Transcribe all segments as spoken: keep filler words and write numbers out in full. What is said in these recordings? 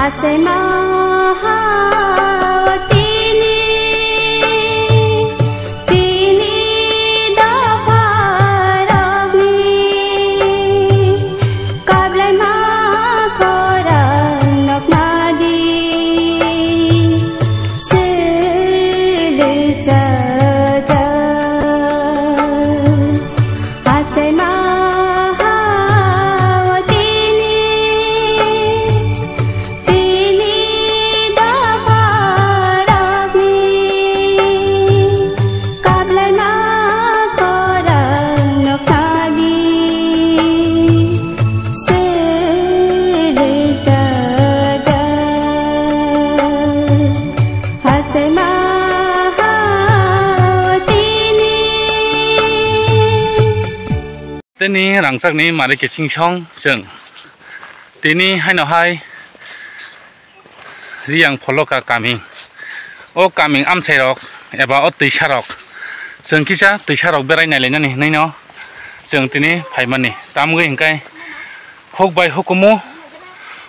Achaima ha tini, tini dopha rokni, kablai ma khorang nokna di, sili cha cha. Achaima ha tini, tini dopha rokni, kablai ma khorang nokna di, sili cha cha. Achaima ha tini. Tini rangchakni mari kiching song chwng. Tini haino hai Riyang Pholoka kami. O kami amchairok eba o twisarok. Chwng kisa twisarok berai nailainani hinwi no chwng tini phaimani. Tamgwi hinkhe huk bai hukumu,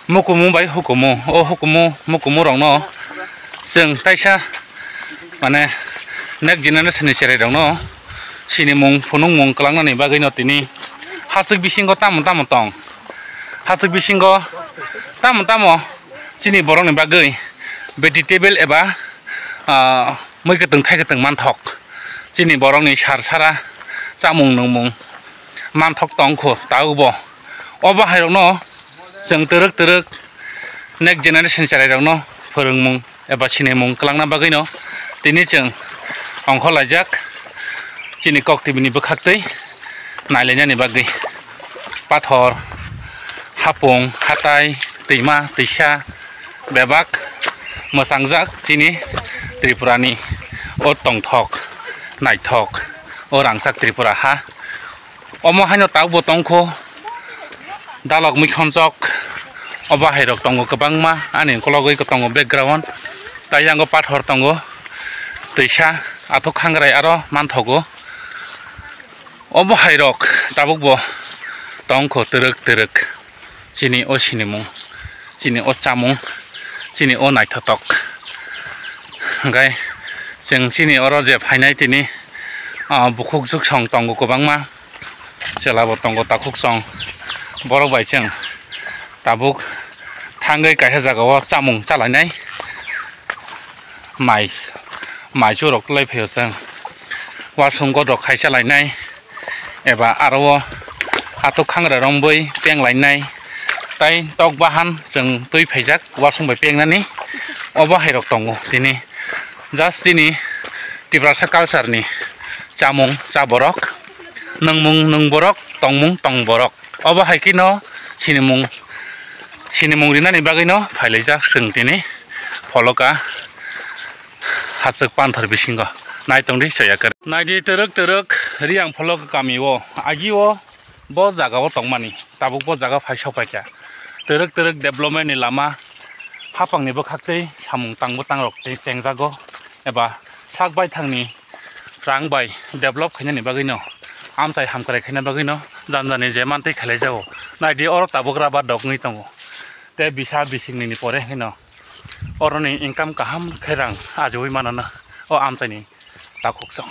mukumu bai hukumu. O hukumu, mukumu rokno chwng taisa, mane, next generation ni cherai rokno sinimung, phunukmung kwlangnani bagwi no tini hasik bisingo tamo tamo tong. Hasik bisingo tamo tamo chini borokni bagwi vegetable eba, ah, mui kwtwng thai kwtwng manthok. Chini borokni sar sara chamung nungmung manthok tongkho tabukbo. O bahairokno chwng twrwk twrwk next generation cherairokno phwrwngmung eba sinimung kwlangna bagwino tini chwng ongkhorlaijak chini kok tibini bwkhaktwi nailainani bagwi. Pathor, hapung, hatai, twima, twisa, bebak mwchangjak chini Tripurani o tongthok, naithok, o rangchak Tripura ha. Omo haino tabukbo tongkho dalok, mikhonjok, o bahairok tongo kwbangma, ani ukulogwi tongo background, tei yango pathor tongo, twisa, athuk khangrai aro manthogo. O bahairok tabukbo tongkho twrwk twrwk. Chini o sinimung, chini o chamung, chini o naithotok. Hwnkhe chwng chini oro je phainai tini, ah, bukhuk juksong tongo kwbangma, chwlabo tongo takhuksong. Borok bai chwng tabuk thangwi kaisa jagao chamung chalainai. Mai, mai churok tulaiphaio chwng. Wasung godok khai chalainai. Eba aro o atok khangra romboi peng lainai, tai tok bahan chwng twi phaijak wasung bai pengnani. Obo hairok tongo tini, just chini Tiprasa culture ni chamung cha borok, nungmung nung borok, tongmung tong borok. Obo hai kheno sinimung, sinimung rinani bagwino phailaijak chwng tini Pholoka. Hachwk panthor bisingo nai tongdi chaya kwrwi. Naidi twrwk twrwk Riyang Pholoka kami o, agi o bo jaga o tongmani, tabuk bo jaga phai sok paikha. Twrwk twrwk development ni lama hapang ni bwkhak tei samung tangbo tangrok tei chengjago, eba sak baithang ni rang bai develop khainani bagwi no, amchai hamkrai khaina bagwi no, jani jani je mantwi khailaijago. Naidi oro tabuk rubber dok wngwi tongo, tei bisa bising nini pore haino oroni income kaham khe rang ajiui manana o amchaini takhuk song.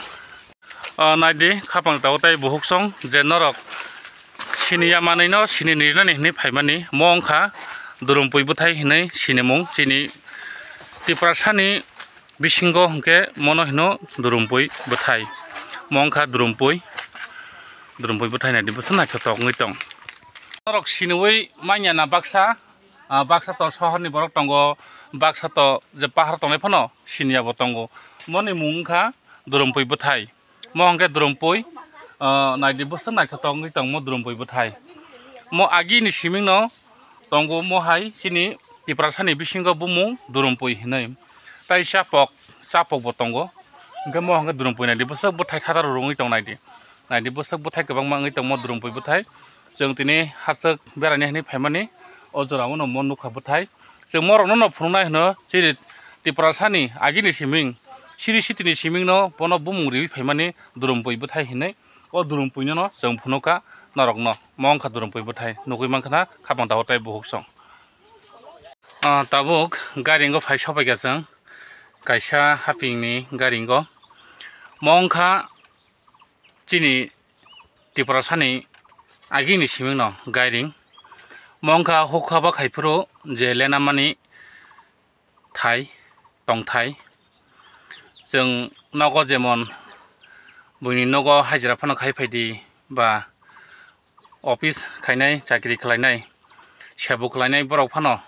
O naidi khapang tabuk tei buhuk song je norok siniya manwi no sini nirnani hinwi phaimani, mo wngkha Durumpui bwthai hinwi sinimung chini Tiprasani bisingo hwnkhe mono hino Durumpui bwthai. Mo wngkha Durumpui, Durumpui bwthai naidi bwswk naithotok wngwi tong. Norok siniui manya na baksa, ah, baksa to sohorni borok tongo, baksa to je pahar tongnai phano siniya bo tongo. Moni mung wngkha Durumpui bwthai. Mo hwnkhe Durumpui, ah, naidi bwswk naithotok wngwi tongmo Durumpui bwthai. Mo agini simingno tongo mo hai chini Tiprasani bisingo bumung Durumpui hinwi. Tai chapok, chapok bo tongo. Hwnkhe mo hwnkhe Durumpui naidi bwswk bwthai thataro rwngwi tong naidi. Naidi bwswk bwthai kwbangma wngwi tongmo Durumpui bwthai. Chwng tini hachwk beraini hinwi phaimani o jorao no mo nukha bwthai. Chwng morokno no phunuknai hwno chini Tiprasani agini siming, siri sitini simingno bono bumung riwi phaimani Durumpui bwthai hinwi. O Durumpui no chwng phunukha norokno. Mo wngkha Durumpui bwthai. Nugwi mankha na khapang tabuk tei buhuk song. Ah, tabuk gairingo phai sopaikha chwng kaisa hapingni gairingo. Mo wngkha chini Tiprasani agini simingno gairing. Mo wngkha hukha ba khai phuru je lenamani thai, tongthai. Chwng nogo jemon buini nogo hajira phano khai phaidi ba office khainai, chakri khlainai, sebo khlainai borok phano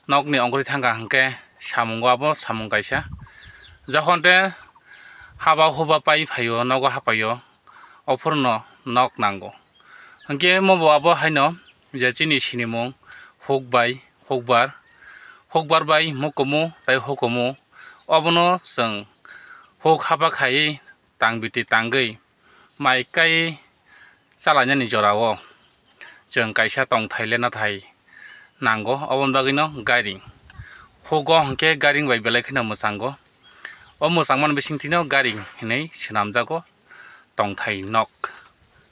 nokni ongkri thangkha hwnkhe samungo abo samung kaisa. Jokhon te haba huba pai phaio, nogo hapaio, ophurno nok nango. Hwnkhe mobo abo haino je chini sinimung huk bai hukbar, hukbar bai mukumu tai hukumu, obono chwng huk haba khaiwi tang biti tangwi mai kai chalainani jorao chwng kaisa tongthai le nathai nango, oboni bagwino gairing. Hugo hwnkhe gairing bai belai kheno mwchango. O mwchangmani bisingtwino gairing hinwi swnamjago tongthai nok.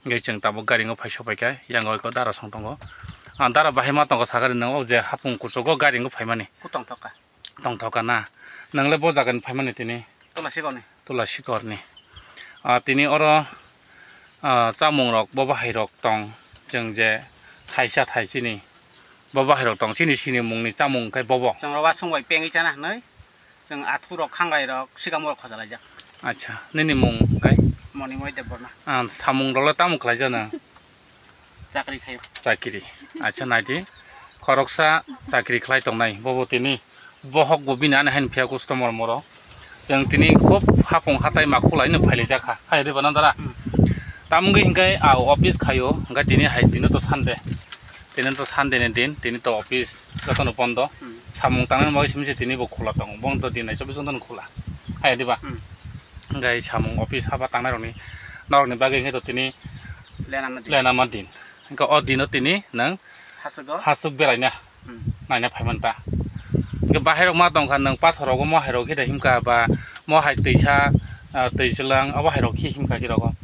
Hwnkhe chwng tabuk gairingo phai sopaikha, yango eko dara song tongo. Ah, dara bahai ma tongo sakani nang o je hapung kuchugo gairingo phaimani. Kutong thoka. Tongthoka na? Nwngle bo jagani phaimani tini? Tulasikorni. Tulasikorni. Ah, tini oro, ah, chamungrok, bo bahairok tong. Chwng je thaisa thai chini. Bo bahairok tong. Chini sinimungni chamung khe bobo. Chwng rw wasung bai pengwi chana hinwi. Chwng athurok, khangrairok, sikamorok khojalaijak. Acha, nini mung khe? Monimoy Debbarma. Ah, samungrokle tamo khlaijak nang? Chakri khaio. Chakri. Acha, naidi. Khoroksa chakri khlai tongnai. Bobo tini bohok bo bini ani haino phiya customer moro. Chwng tini khub hapung hatai ma khulaino phailaijak kha. Hai de bana dara. Hmm. Tamungwi hinkhe a office khaio, hinkhe tini hai tini to Sunday. Tini to Sunday ni din, tini to office jotono bondo. Hmm. Samung tangnani bagwi simi se tini bo khula tongo. Bono to din hai chobbish ghonta no khula. Hai diba? Hmm. Hinkhe samung office haba tangnai rokni, norokni bagwi hinkhe to tini Lenama din. Lenama din. Hinkhe o dino tini nwng Haswgo. Haswk beraina. Hmm. Naina phaiman ta. Hinkhe bahairok ma tongkha nwng pathor rogo mo hai rok khe da himkha ba mo hai twisa, ah, twi chwlang abo hai rok khe himkha khe rogo.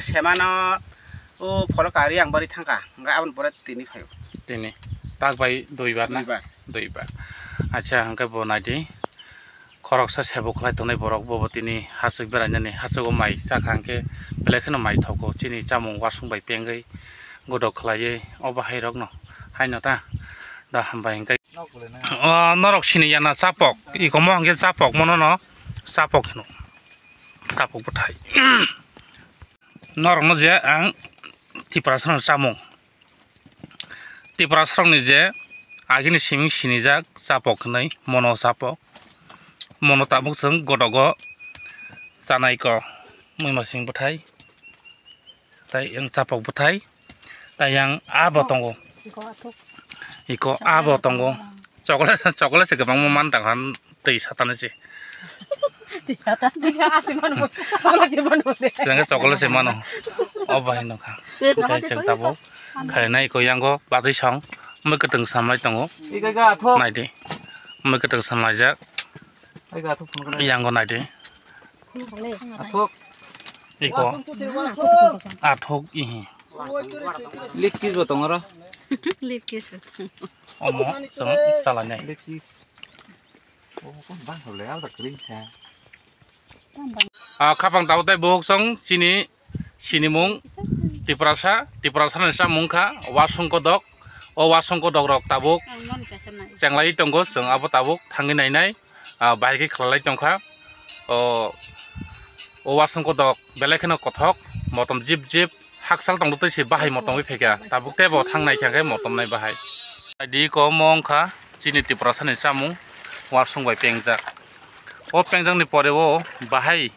Semano o pholo kari ang bari thangkha. Hinkhe aboni pore tini phaio. Tini. Tak bai duibar na? Duibar. Duibar. Acha, hinkhe bo naidi. Khoroksa sebo khlai tongnai borok bobo tini haswk berainani haswgo mai chakha hinkhe belai kheno mai thogo chini chamung wasung bai pengwi godok khlaiwi o bahairokno haino ta da hambai hinkhe. O norok sini yana chapok ikomo hinkhe chapok mono no chapok hino chapok bwthai norokno je ang Tiprasano chamung. Tiprasarokni je agini simi sinijak chapok hinwi mono chapok, mono tabuk chwng godogo chanai ko muimasing bwthai tei chapok bwthai tei yang abo tongo. Iko abo tongo. Chocolate, chocolate se kwbangma man tangkha twi satani se. Twi sata. Twi sata se mano. Chocolate se mano. Sengke chocolate se mano. O bahai nokha. Tei chwng tabuk khainai ko yango batwi song mui kwtwng samlai tongo. Ika ga athok. Naidi. Mui kwtwng samlaijak. Ika athok phone kore. Yango naidi. Athok. Iko. Athok ihi. Lip kiss bo tongora. Lip kiss bo. Omo chwng chalainai. Lip kiss. Ah, khapang tabuk tei buhuk song chini sinimung Tiprasa, Tiprasa ni chamung kha wasung kodok. O wasung kodok rok tabuk chenglai tongo, chwng abo tabuk thangwi nainai, ah, bahai khe khwlalai tongkha. O, o wasung kodok belai kheno kothok, motom jip jip. Haksal tongtwi se bahai motom wi phaikha, tabuk tei bo thang naikha khe motom nai bahai. Adi ko omo wngkha chini Tiprasa ni chamung wasung bai pengjak. O pengjak ni pore o bahai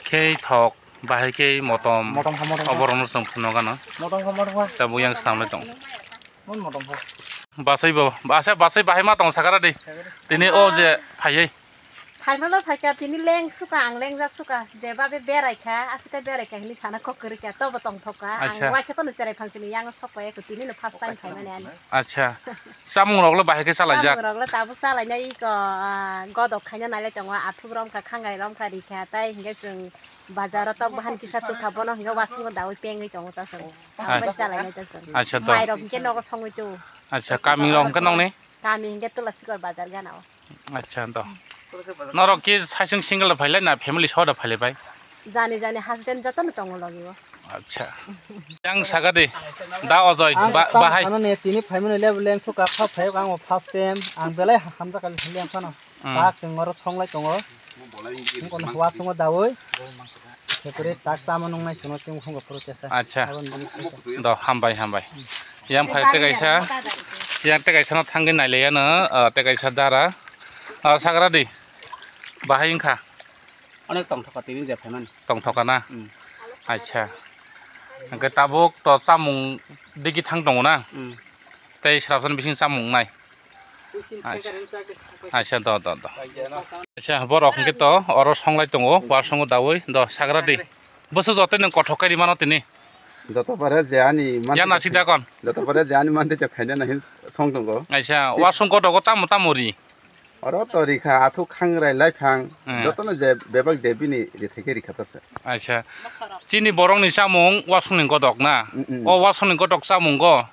khe thok, bahai khe motom. Motom kha, motom kha. Oborok no chwng phunukgana. Motom kha, motom kha. Tabuk yang swnamlai tong. Mon motom kha. Basai bo, basa basai bahai ma tong sakara di. Sakara. Tini o je phaiwi. Phaimano phaikha, tini leng suka, ang lengjak suka, jeba be berai kha, aswk khe berai kha hinwi sana kok kwrwi kha, tobo tongthok kha, ang Acha. Waisa phano cherai phansini yango sok pai kho, tini no first time phaimani ani. Acha. Chamung rok le bahai khe chalaijak. Chamung rok le tabuk chalainai iko, ah, godok khaina nailai tongo, athuk rom kha, khangai rom kha, ri kha, tai hinkhe chwng bazar o tok bahan kisa tu kha, bono hinkhe wasingo dawi pengwi tongo ta chwng. Acha. Tabuk chalainai ta chwng. Acha, to. Mai rok hinkhe nogo songwi tu. Acha, kami rok hinkhe nongni? Kami hingke Tulasikor bazar gana o. Acha, do. Norok ki saisung single da phailai na family soda phailai bai? Jani jani husband jotono tongo logi o. Acha. Yang sagadi, da Ojoi, Ang ba, tam bahai. Ano ne tini phaimani level leng suka pha phai ang o first time ang belai hamjak kali leng phano. Hmm. Tak sing oro songlai tongo. Kono hua songo dawi. Hepre tak tamo nung nai sono ting phungo phuru kesa. Acha. Abon bini kesa. Do, hambai, hambai. Yang phai te kaisa, yang te kaisa no thangwi nailai ano, ah, te kaisa dara. Ah, sagra di. Bahai wngkha. Onek tongthoka tini je phaimani. Tongthoka na? Hmm. Acha. Hingke tabuk to chamung digi thang tongo na? Hmm. Tei srapsani bising chamung nai. Acha. Acha, do, do, do. Acha, borok hingke to oro songlai tongo, wasongo dawi, do, sagra di. Boso joto nang kothok kai rimano tini. Joto pare je ani man. Ya nasik dakon. Joto pare je ani man te khaina nahi song tongo. Acha, wasong kothok tamo tamo ri. Oro to rikha athuk khangrai laiphang. Hmm. Jotono je bebak je bini rithai khe rikha ta se. Acha. Chini borokni chamung wasongni godok na? Mm, mm. O wasongni godok chamungo.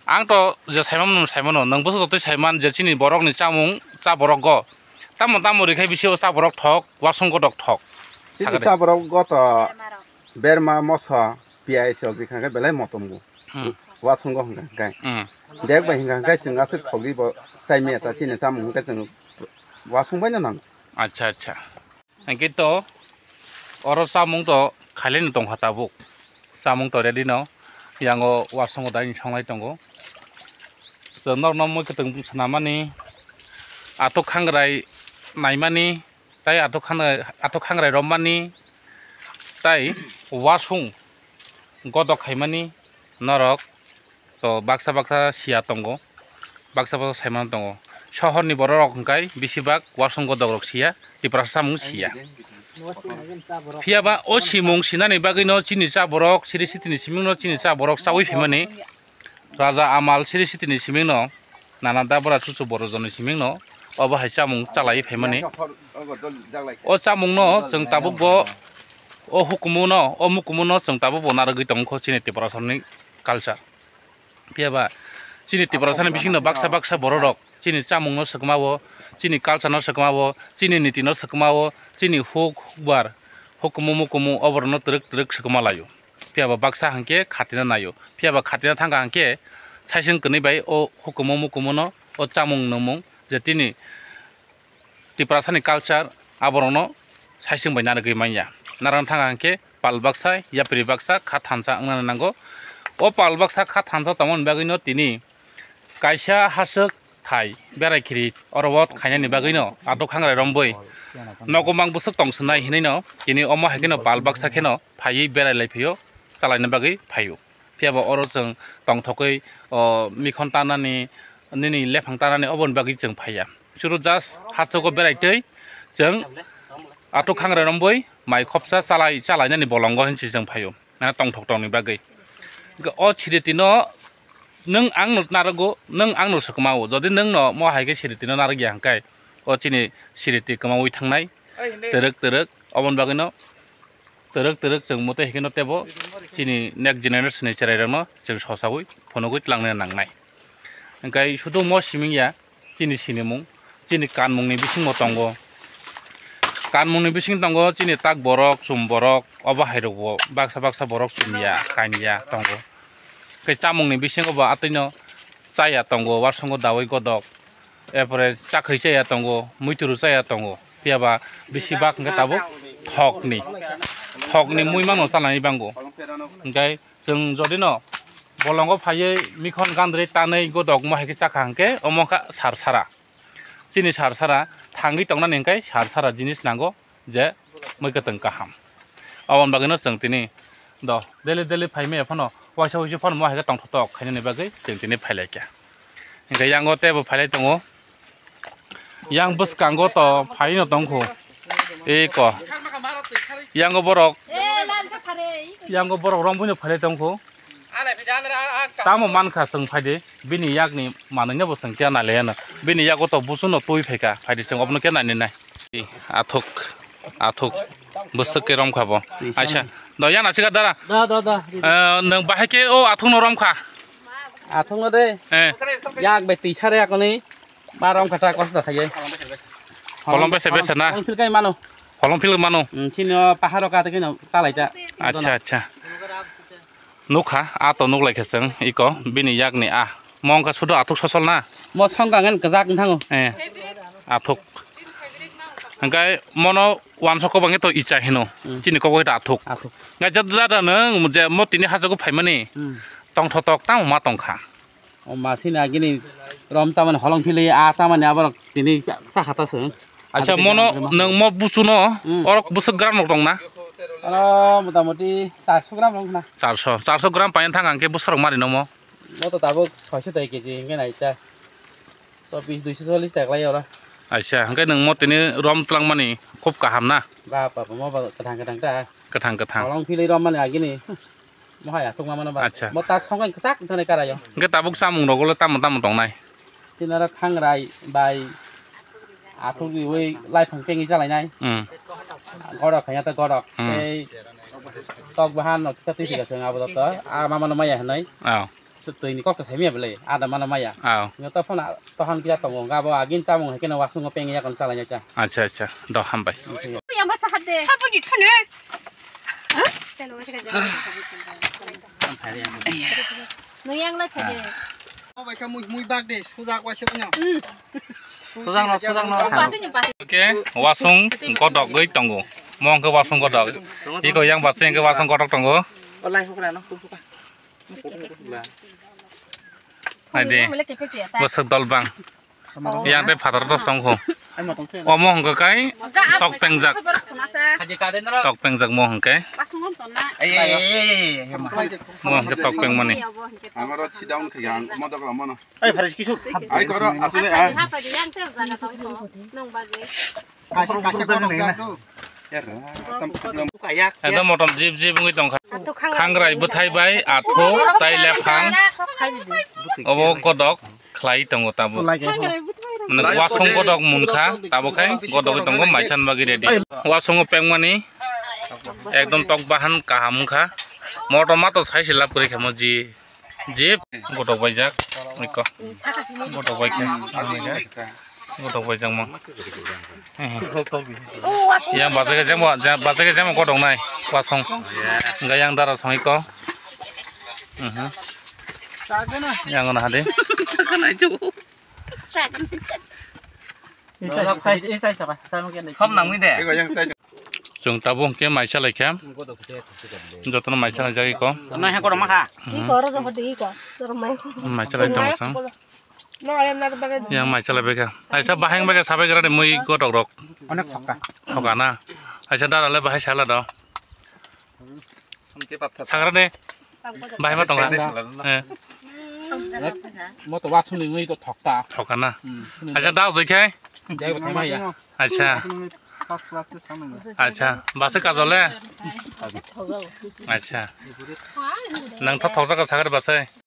Ang to je saimano, saimano, nwng boso jotoi saiman je chini borokni chamung cha borok go. Tamo tamo rikhai bisi o cha borok thok, wasong godok thok. Chini cha borok go to berma moso, piyaj rok rikha khe belai motom go. Hmm. Wasongo hingka hingkai. Hmm. Dek bai hingka hingkai chwng aswk thokdi bo chai maya ta chini chamung hingka chwng wasong bai no nang. Acha, acha. Hingke to oro chamung to khailai no tongkha tabuk. Chamung to ready no. Yango wasongo dai songlai tongo. Chwng norokno mui kwtwng bwsana mani. Athuk khangrai naimani. Tai athuk khangrai, athuk khangrai rommani, tai wasung godok khaimani norok to baksa baksa siya tongo, baksa baksa saimano tongo. Sohorni bororok hwnkhe bisibak wasung godok rok siya, Tiprasa samung siya. Phiya ba o simung sinani bagwino chini cha borok siri sitini simungno chini cha borok chaui phaimani. Raja Amal siri sitini simingno, nana dabra chuchu borok joni simingno, obo hai chamung chalai phaimani. O chamungno chwng tabuk bo, o hukumuno, o mukumuno chwng tabuk bo narwgwi tongkho chini Tiprasani culture. Phiya ba chini Tiprasani bisingno baksa baksa bororok chini chamungno swkma o, chini culture no swkma o, chini niti no swkma o, chini huk hukbar, hukumu mukumu oborokno twrwk twrwk swkma laio. Phiya ba baksa hwnkhe khatina naio. Phiya ba khatina thangkha hwnkhe saisung kwnwi bai o hukumu mukumu no o chamung nungmung je tini Tiprasani culture aborokno saisung bai narwgwi manya. Narwkna thangkha hwnkhe pal baksa, yapri baksa, kha thansa wngna nango. O pal baksa, kha thansa tongmani bagwino tini kaisa haswk thai berai khiri oro o khainani bagwino athuk khangrai rombwi nogo mang bwswk tong swnai hinwi no tini omo hai kheno pal baksa kheno phaiwi berai lai phio chalaina bagwi phaio. Phiya bo oro chwng tongthokgwi o mikhon tanani nini lephang tanani oboni bagwi chwng phaiya. Chwrw just haswk o berai twi chwng athuk khangrai rombwi mai khopsa chalai chalainani bolongo hinwi chwng phaio. Mane tongthok tongni bagwi. Hwnkhe o siriti no nwng ang no narwgo, nwng ang no swkma o. Jodi nwng no mo hai khe siriti no narwk ya hwnkhe o chini siriti kwmaui thangnai. Twrwk twrwk oboni bagwi no twrwk twrwk chwng motwi hai khe no tebo chini next generation ni cherai rok no chwng sosaui phunugui twlang nani nangnai. Hwnkhe sudu mo siming ya. Chini sinimung, chini kanmungni bisingo tongo. Kanmungni bising tongo chini tak borok, chum borok, obo hai rokbo baksa baksa borok chumya, kanya tongo. Tei chamungni bisingo bo atwino chaya tongo, wasongo dawi godok, er pore chakhwi chaya tongo, muituru chaya tongo. Phiya ba bisi bak hwnkhe tabuk thokni, thokni mui mano chanani bango. Hwnkhe chwng jodino bolongo phaiwi mikhon gandrwi tanwi godok mo hai khe chakha hwnkhe omo wngkha sar sara. Chini sar sara thangwi tongnani hwnkhe sar sara jinis nango je mui kwtwng kaham. Aboni bagwino chwng tini do daily daily phai maya phano waisa waisa phano mo hai khe tongthok tok khainani bagwi chwng tini phai lai kha. Hwnkhe yango teibo phai lai tongo. Yang bwskango to phaino tongkho. Eko. Yango borok. Yango borok rombuino phailai tongkho. Tamo mankha chwng phaidi. Bini yakni manwino bo chwng khe nailaiano. Bini yago to busuno twi phaikha. Phaidi chwng obono khe naininai. Athuk. Athuk. Bwswk khe romkha bo. Aisa. Do yana chikha dara. Da, da, da. Eh, nwng bahai khe o athukno romkha. Athung no de. Eh. Yak bai twi sare yakoni. Marom kata kosto khaye. Holong bese bese na? Holong phil kai mano. Holong phil mano. Hmm, sini o paharo kata kino talai ta. Acha, acha. Nukha, a to nuklai khe chwng iko bini yakni a. Mo wngkha sudo athuk sosol na? Mo songkha ngen kwchak wng thango. Eh, athuk. Hwnkhe mono wansok kobangkhe to icha hino. Hmm. Chini kok bai to athuk. Athuk. Hwnkhe jada jada nwng je mo tini hajago phaimani. Hmm. Tongthotok tamo ma tongkha. O masini agini rom chamani holong philwi a chamani aborok tini chakhata se. Acha, mono nwng mo buchuno, hmm, orok bwswk gram rok tongna? Ano motamoti charso gram rok na. Charso, charso gram payan thang ang khe bwswk rok mari no mo? Mo to tabuk soiso tai keji hingke nai cha. Chobbish, duiso chollish tak lai ora. Acha, hingke nwng mo tini rom twlangmani khub kaham na? Ba, ba, ba, mo ba kwthang kwthang ta. Kwthang kwthang. Holong philwi rom mani agini. Mo hai athuk ma mano ba. Acha. Mo tak songkha kwchak thani karayo. Hingke tabuk chamung rok ulo tamo tamo tongnai? Tinaro khangrai bai athuk riwi laifang tengwi chalainai. Hmm. Godok khanya ta godok. Hmm. Tei tok bahan no kisa twi thika seng abo to. A ma mano maya hinai. Oh. Twi ni kok to saimya belai. Ada mano maya. Oh. Nyo to phone tohan kisa tongo. Gabo agin chamung hai keno wasung pengya kon chalainai ta. Acha, acha. Do hambai. Yang ba sahat de. Habu di thane. Nung yang lai phai de. Obai kha mui, mui bak de, sujak waise banya. Sujak no, sujak no. Oke, wasung godok goi tongo. Mo hwnkhe wasung godok. Iko yang bachai hwnkhe wasung godok tongo. Olai hukra no, hukra. Hai de. Bwswk dol bang. Yang tei phatar dos tong kho. Omo hwnkhe kai tok pengjak. Tok pengjak mo hwnkhe. Mo hwnkhe tok pengmani. Ang oro sit down khe ang modok rw mano. Ai, Faris, kisu. Ai, koro, asli, ah. Kaisa, kaisa kono jak do. Ekdom motom jip jip wngwi tongkha. Khangrai bwthai bai athu tai lephang. Obo kodok khlai tongo tabuk. Mane wasung kodok munkha tabuk khai kodogwi tongo maisan bagwi ready. Wasungo pengmani ekdom tok bahan kaham wngkha. Motom ma to sai se lab kwrwi kha mo ji. Jip, godok baijak, iko. Godok baikhe, godok baijak mo. Yang bachai khe jemo, ja-, bachai khe jemo godok nai, wasong. Enggak yang dara song iko. Mhm. Yang ono hadi. Khom nangni de. Chwng tabuk hwnkhe mai chalaikha. Jotono mai chalaijak iko. Nai ha kotorma kha. Iko oro rohor de iko. Mai chalai tongo chwng. Yang mai chalai baikha. Aisa bahai baikha sabai gra de mui gotok rok. Onek thoka. Thoka na. Aisa dara le bahai sala do. Sagra de. Bahai ma tonga. Eh. Mo to wasung ni ngui to thokta. Thoka na. Aisa da joi khai. Jai ba thai ma ya. Aisa. Aisa. Basa kajole. Aisa. Nang tho thokjak ka sagra basa.